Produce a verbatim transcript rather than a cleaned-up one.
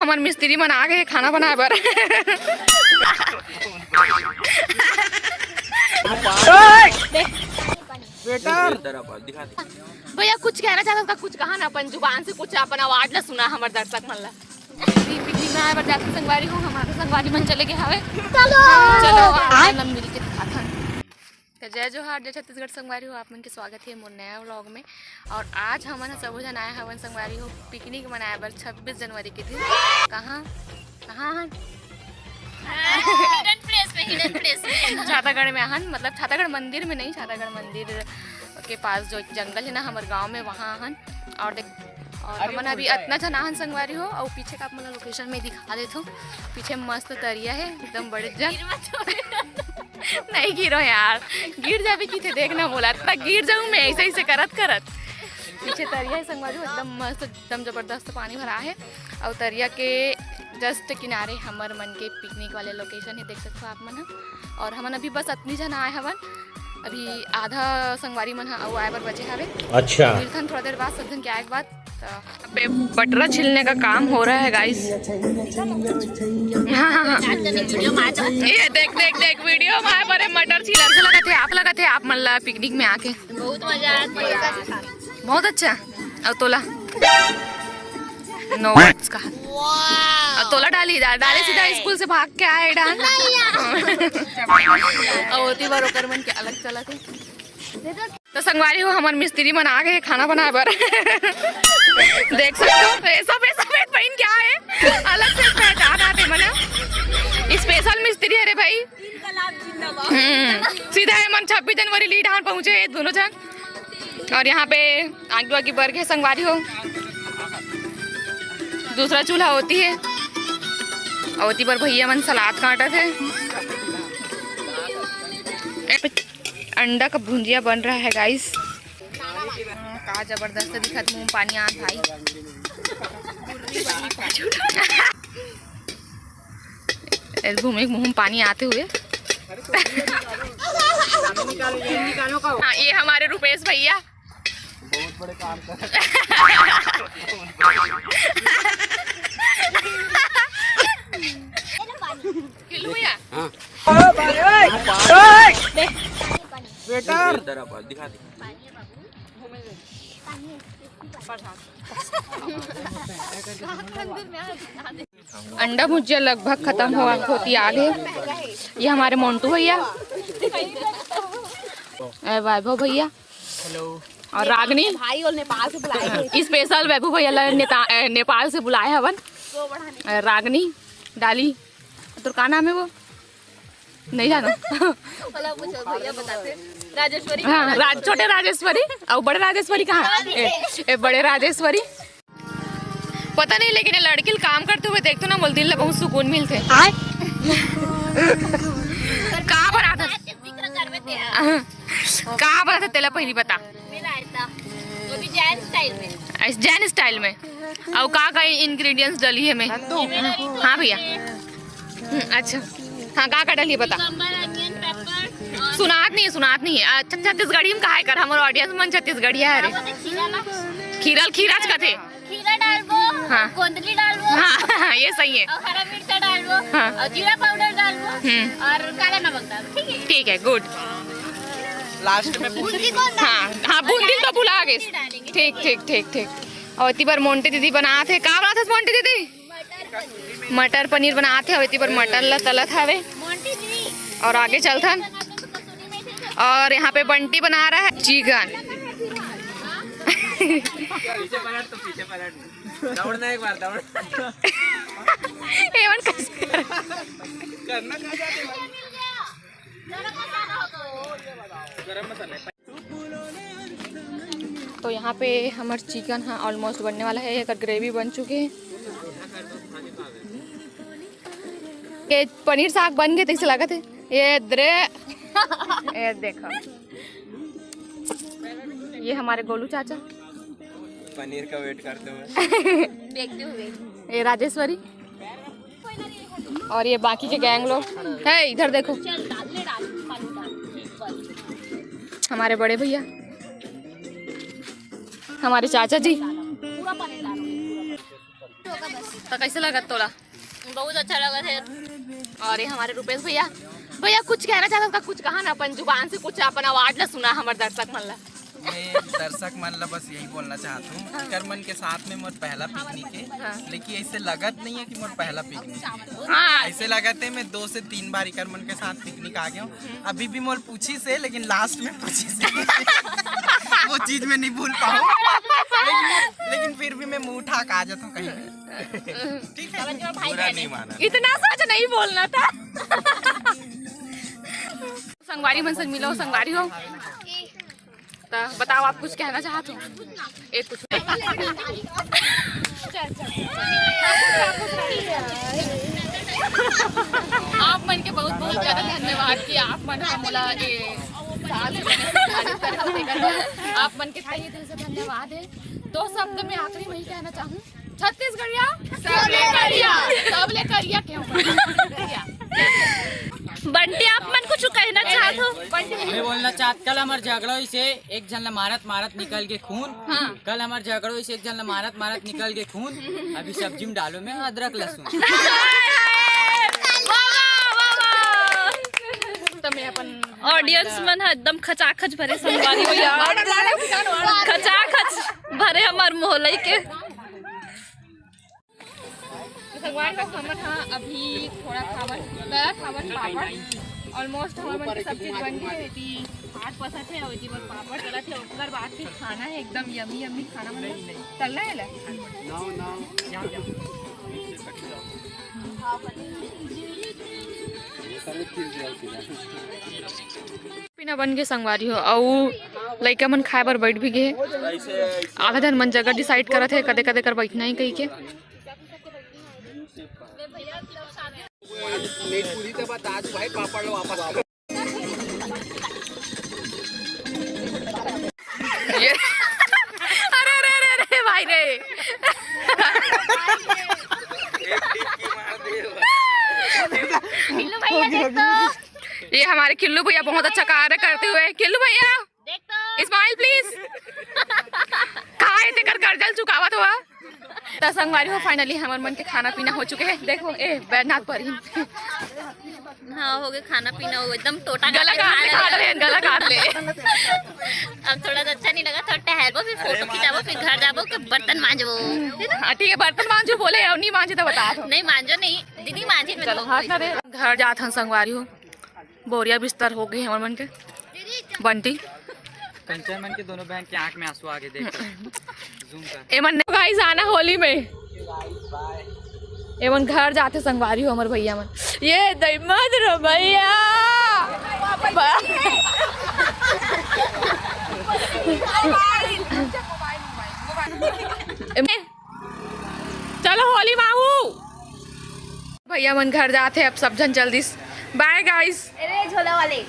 हमर मिस्त्री मन आ गए खाना बनाए बर। भैया, कुछ कहना चाहत हव का? कुछ कहा ना, अपन जुबान से कुछ अपन आवाज ला सुना हमर दर्शक मन ला। पिकनिक में आए बर जाथन संगवारी हो, हमारे संगवारी मन चले गए हवे। चलो। चलो, आप मन ला मिल के दिखाथन। तो जय जोहार, जय छत्तीसगढ़ संगवारी हो, आप मन के स्वागत हे मोर नया व्लॉग में। और आज हमन ह सबो झन आए हवन संगवारी हो पिकनिक मनाए बर छब्बीस जनवरी के दिन। कहाँ, कहाँ हन? हिडन प्लेस में, हिडन प्लेस में। छातागढ़ में हन, मतलब छातागढ़ मंदिर में नहीं, छातागढ़ मंदिर के पास जो जंगल है ना हमर गांव में, वहाँ हन। और देख, और हमन अभी अतना झन आहन संगवारी हो, और पीछे का आप मन लोकेशन में दिखा देथो, पीछे मस्त तरिया है एकदम बड़े जन। नहीं गिरो यार, गिर जाबे किथे, देख ना मोला, अतना गिर जाऊँ मैं ऐसे ऐसे करत करत। पीछे तरिया है संगवारी हो, एकदम मस्त, एकदम जबरदस्त पानी भरा है। और तरिया के जस्ट किनारे हमर मन के पिकनिक वाले लोकेशन है, देख सकते हो आप मन ह। और हमन अभी बस अतनी झन आए हवन, अभी आधा संगवारी मन ह अउ आए बर बचे हवे। अच्छा। मिलथन थोड़ा देर बाद, सब झन के आए के बाद। तो अबे बटरा छिलने का काम हो रहा है गाइस। हाँ, हाँ, हाँ। ये देख, देख, देख, वीडियो में आए बर मटर छिलत हे। आप लगत हे आप मन ला पिकनिक में आके बहुत मजा आया। बहुत अच्छा। और तोला नो वर्ड्स का। और तोला डाली, डा-, डाले सीधा स्कूल से भाग के आए डाल। और ओती बार ओकर मन के अलग चलत हे। तो संगवारी हो, हमर मिस्त्री मन आ गए खाना बनाए बर। देख सकते हो, ये सब, ये सब एक बहन क्या है, अलग से पहचान आते मन। स्पेशल मिस्त्री है रे भाई। हम्म, सीधा ये मन छब्बीस जनवरी लीड हान पहुंचे ये दोनों जन। और यहाँ पे आगी वागी बर गे संगवारी हो, दूसरा चूल्हा होती है। और ओती बर भैया मन सलाद काटत हे। अंडा का भुंजिया बन रहा है गाइस। का जबरदस्त दिखत, मुंह में पानी आत भाई। ए, घूमे मुंह में पानी आते हुए। हाँ, ये हमारे रुपेश भैया। बहुत बड़े काम कर। किल्लू भैया। हाँ। बेटा। इधर आप दिखा दे। अंडा भुजिया लगभग खत्म हुआ होती आ गए। ये हमारे मोंटू भैया, ए, वैभव भैया और रागनी। भाई और नेपाल से बुलाए थे। स्पेशल वैभव भैया ला नेता-, ए, नेपाल से बुलाए हवन। ए, रागनी, डाली, तोर का नाम है वो? नहीं जानो। भैया बताते। राजेश्वरी। हाँ, राज-, छोटे राजेश्वरी और बड़े राजेश्वरी कहाँ? ए, ए, बड़े राजेश्वरी। पता नहीं, लेकिन ये लड़की ल काम करते हुए देखते ना, मोला दिल ला बहुत सुकून मिलते। आय? का बनाता? जिक्र करबे ते। हाँ। का बनाता तेला पहली बता। मिलायता। वो भी जैन स्टाइल में। ऐस-, जैन स्टाइल में। और का का इंग्रेडिएंट्स डाली है मैं? हाँ भैया। हम्म, अच्छा। हाँ, का का डाली बता। Cucumber, onion, pepper। सुनात नहीं है, सुनात नहीं है। अच्छा, छत्तीसगढ़ी में कहा कर, हमारे ऑडियंस मन छत्तीसगढ़िया है रे। खीरा ला। खीरा ल खीराच कथे। खीरा डालबो, हाँ। गोंदली डालबो। हाँ, ये सही है। और हरा मिर्चा डालबो, हाँ। और जीरा पाउडर डालबो, हम्म। और काला नमक डालबो, ठीक है? ठीक है, गुड। लास्ट में बूंदी। हाँ, हाँ, बूंदी तो भुला गए। ठीक, ठीक, ठीक, ठीक। और एती बर मोंटी दीदी बनात हे। का बनात हे मोंटी दीदी? मटर पनीर बनात हे। और एती बर मटर ला तलत हवे। और आगे चलथन। और यहाँ पे बंटी बना रहा है चिकन। पीछे पलट तो, पीछे पलट। दौड़ना एक बार, दौड़। एमन कैसे कर? करना क्या चाहते हो? गरम मसाला। तो यहाँ पे हमर चिकन हा ऑलमोस्ट बनने वाला है, एकर ग्रेवी बन चुके है। ये पनीर साग बन गए, तैसे लागत है। ये दरे, ये देखो, ये हमारे गोलू चाचा। पनीर का वेट करते हुए। देखते हुए। ये राजेश्वरी और ये बाकी के गैंग लोग है। इधर देखो, हमारे बड़े भैया, हमारे चाचा जी। तो कैसे लगत तोला? बहुत अच्छा लगत हे। और ये हमारे रुपेश भैया, भैया कुछ कहना चाहत हस का? कुछ कहा ना, अपन जुबान से कुछ अपन अवार्ड ला सुना हमर दर्शक मन ला। मैं दर्शक मन ला बस यही बोलना चाहत हूँ, हाँ। एकर मन के साथ में मोर पहला पिकनिक हे, हाँ। लेकिन ऐसे लगत नहीं है कि मोर पहला पिकनिक है। हाँ। ऐसे लगत है मैं दो से तीन बार एकर मन के साथ पिकनिक आ गया हूँ। अभी भी मोर पूछिस हे, लेकिन लास्ट में पूछिस हे। वो चीज मैं नहीं भूल पाऊँ, लेकिन, लेकिन फिर भी मैं मुंह उठा के आ जाता हूँ कहीं भी। ठीक है, बुरा नहीं माना। इतना सच नहीं बोलना था। संगवारी मन संग मिलो, संगवारी हो। तो बताओ, आप कुछ कहना चाहत हो? ए, कुछ। आप मन के बहुत बहुत ज्यादा धन्यवाद कि आप मन ह मोला ये साथ में आप मन के तहे दिल से धन्यवाद है। दो शब्द में आखिरी में ही कहना चाहूँ, छत्तीसगढ़िया सबले करिया, सबले करिया क्यों? बंटी, आप मन कुछ कहना चाहत हो? मैं बोलना चाहत, कल हमर झगड़ा होइस हे, एक झन ला मारत मारत निकल गे खून। हाँ। कल हमर झगड़ा होइस हे, एक झन ला मारत मारत निकल गे खून। अभी सब्जी में डालो मैं अदरक लहसुन। वाह, वाह, वाह, वाह। तो मैं अपन ऑडियंस मन ह एकदम खचाखच भरे संगवारी हो यार। खचाखच भरे हमर मोहल्ला के। संगवारी हो, हमर ह अभी थोड़ा खावत, गला खावत पापड़। Almost हमर मन के सब चीज बन गे हे। एती भात पसत हे अउ एती बस पापड़ तलत हे। ओकर बाद फिर खाना हे, एकदम यम्मी यम्मी खाना मन तलना हे ला। पीना बन गे संगवारी हो, अउ लइका मन खाए बर बैठ भी गे। आधा झन मन जगह डिसाइड करत हे, कते कते कर बैठना हे कहिके। नहीं पूरी तो बता दू भाई, पापड़ लो वापस। ये, अरे, अरे, अरे, अरे, भाई रे। बिल्लू भैया देख तो। ये हमारे किल्लू भैया बहुत अच्छा कार्य करते हुए। किल्लू भैया, देख तो। Smile please। कहाँ है तेकर कर्जा ल चुकावत हुआ? त संगवारी हो, finally हमर मन के खाना पीना हो चुके हे। देखो, ए, बैजनाथ पर ही। हाँ, हो गे खाना पीना, वो एकदम टोटा गला काट ले, काट ले, गला काट ले। अब थोड़ा तो अच्छा नहीं लगा, थोड़ा टहलबो, फिर फोटो खिंचाबो, फिर घर जाबो, के बर्तन मांजबो। हाँ, ठीक है, बर्तन मांजो बोले, अब नहीं मांजे तो बता दो। नहीं मांजो नहीं, दीदी मांजी में चलो, तो हाथ ना दे। घर जात हन संगवारी हो, बोरिया बिस्तर हो गे हमर मन के। बंटी। कंचन मन के दोनों बहन के आंख में आंसू आ गे, देख। Zoom कर। एमन ने guys आना होली में। एमन घर जाथे संगवारी हो हमर भैया मन। ये दई मत रो भैया। एमे-, चलो होली माहू। भैया मन घर जाथे अब सब झन जल्दी से। Bye guys। अरे झोला वाले।